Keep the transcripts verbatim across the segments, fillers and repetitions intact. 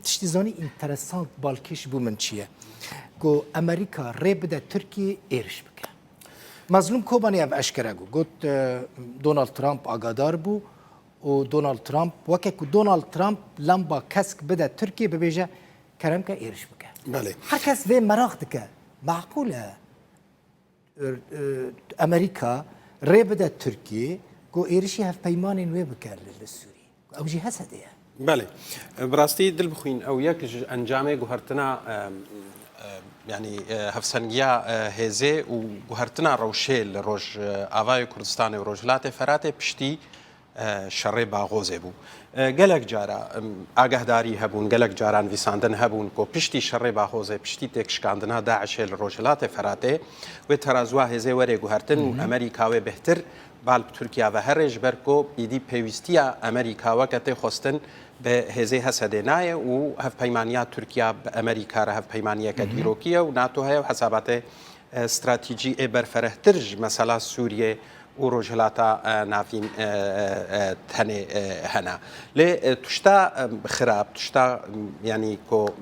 Tiştî zanî înteresant balkêş bû min çi ye? Ku Amerîka rê bide Tirkiyê êriş bike. Mazlûm Kobanî ev eşkere got. Got, e, Donald Trump agadar bû û Donald Trump, weke ku Donald Trump lamba kesk bide Tirkiyê, bibêje kerem ke êriş bike. Belê. Her kes vê meraq dike. Maqûl e. Ör-, e, Amerîka rê bide Tirkiyê ku êrişî hevpeymanên wê bike li, li Sûrî. Ew jî H S D ye. Belê. Bi rastî dil bixwîn ew yek ji encamê guhertina, e, e, yanî, e, hevsengiya, e, hêzê û guhertina rewşê li roj, e, avayê Kurdistanê û Rojhilatê Feratê piştî e, şerê Baxozê bû. E, gelek cara, em, agahdarî hebûn, gelek cara nivîsandin hebûn ku piştî şerê Baxozê, piştî têkşikandina DAIŞê li Rojhilatê Feratê, wê terazuwa hêzê were guhertin û Amerîka wê bêhtir bal bi Tirkiya ve here, ji ber ku êdî pêwîstiya Amerîka weke tê xwestin bi hêzê H S D nayê û hevpeymaniya Tirkiya bi Amerîka re hevpeymaniyeke dîrokî ye û NATO heye û hesabatê e, stratejî ê berferehtir ji mesela Sûriyê û Rojhilata, e, Navîn, e, e, e, tenê, e, hene. Lê, e, tişta, e, xirab, tişta, m, yanî ku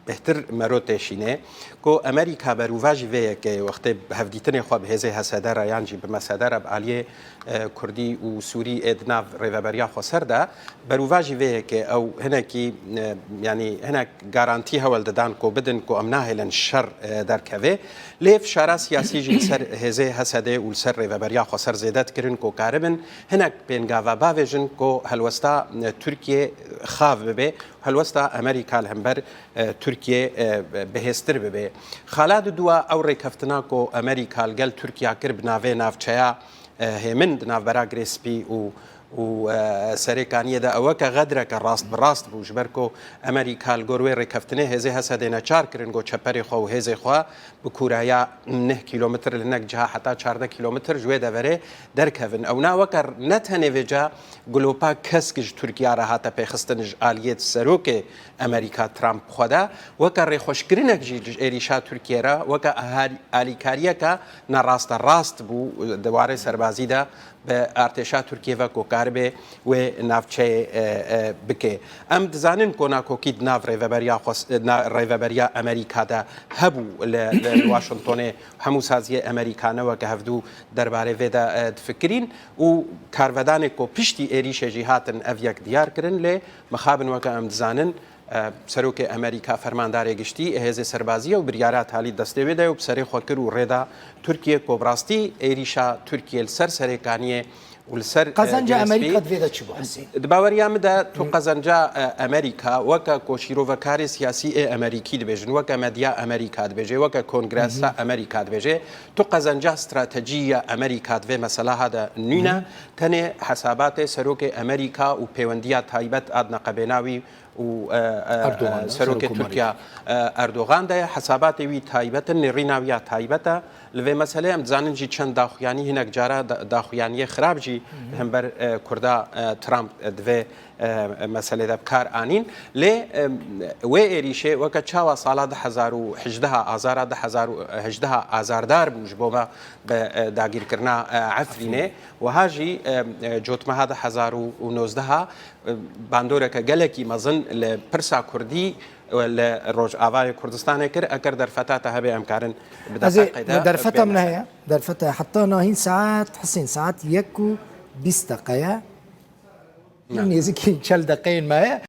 bêhtir mero têşînê, ku Amerîka beruva jî vê yekê wextê hevdîtinê xwe bi hêzê H S D re yan jî bi M S D re bi aliyê, e, Kurdî û Sûrî ê di nav rêveberiya xweser de, beruva jî vê yekê ew hinekî, e, yanî hinek garantî hewl didan ku bidin ku em nahêlin şer, e, derkeve. Lê fişara siyasî jî li ser hêzê H S D û li ser rêveberiya xweser zêde dikirin ku karibin hinek pêngava bavêjin ku helwesta, e, Tirkiyê xav bibe, helwesta Amerîka li hember, e, Tirkiyê, e, bihêztir bibe. Xala diduwa ew rêkeftina ku Amerîka li gel Tirkiya kir bi navê navçeya e, hêmin di navbera Girê Spî û, û, e, Serê Kaniyê de ew weke xedreke rast bi rast bû, ji ber ku Amerîka li gor wê rêkeftinê hêzê H S D neçar kirin ku çeperê xwe û hêzê xwe bi kûraya neh kîlometr li hinek ciha heta çardeh kîlometr ji wê deverê derkevin. Ewna weke ne tenê vêca gulopa kesk ji Tirkiya re hate pêxistin ji aliyê serokê Amerîka Trump xwe de, weke rêxweşkirinek jî ji êrîşa Tirkiyê re, weke ahal-, alîkariyeke ne rasterast bû di warê serbazî de bi artêşa Tirkiyê ve ku karibe wê navçeyê, e, e, bike. Em dizanin ku nakokî di nav rêveberiya xwe, na-, rêveberiya Amerîka de hebû li, li, li Washingtonê hemû saziyê Amerîka ne weke hevdû derbarê vê de, e, difikirîn û karvedanê ku piştî êrîşê jî hatin ev yek diyar kirin, lê mixabin weke em dizanin, e, serokê Amerîka, fermandarê giştî ê hêzê serbazî ye û biryara talî destê wê de ye û bi serê xwe kir û rê da Tirkiyê ku bi rastî êrîşa Tirkiyê li ser Serêkaniyê û li ser, e, Qezenca Amerîka divê de çi bû, Hesîn? Di baweriya min de tu qezenca, e, Amerîka weke ku şîrovekarê siyasî ê Amerîkî dibêjin, weke medya Amerîka dibêje, weke kongresa Amerîka dibêje, tu qezenca stratejî ya Amerîka di vê mesela ha de nîne, tenê hesabatê serokê Amerîka û pêwendiya taybet a di neqebêna wî û, e, e, Erdogan, e, serokê Serokkomarê. Tirkiya, e, Erdogan de ye. Hesabatê wî taybet in, nêrîna wî ya taybet e. Li vê meselê em dizanin jî çend daxuyanî, hinek cara da-, daxuyaniyê xirab jî li hember, e, Kurda, e, Trump, e, di vê, e, meselê de bi kar anîn. Lê, e, wê êrîşê weke çawa sala du hezar û hejdeh, azara du hezar û hejdeh azardar bû ji bo me bi, e, dagîrkirina, e, Efrînê. Wiha jî, e, e, cotmeha du hezar û nozdeh bandoreke gelekî mezin li pirsa kurdî, e, li Rojavayê Kurdistanê kir. Eger derfeta te hebe em karin bi Ez ê, deqeqê de me derfeta bêne min ser. Heye. Derfeta heta nahîn saet, Hesên, saet yek û bîst deqe ye. Ne. Nêzîkî çel deqeyên me ye.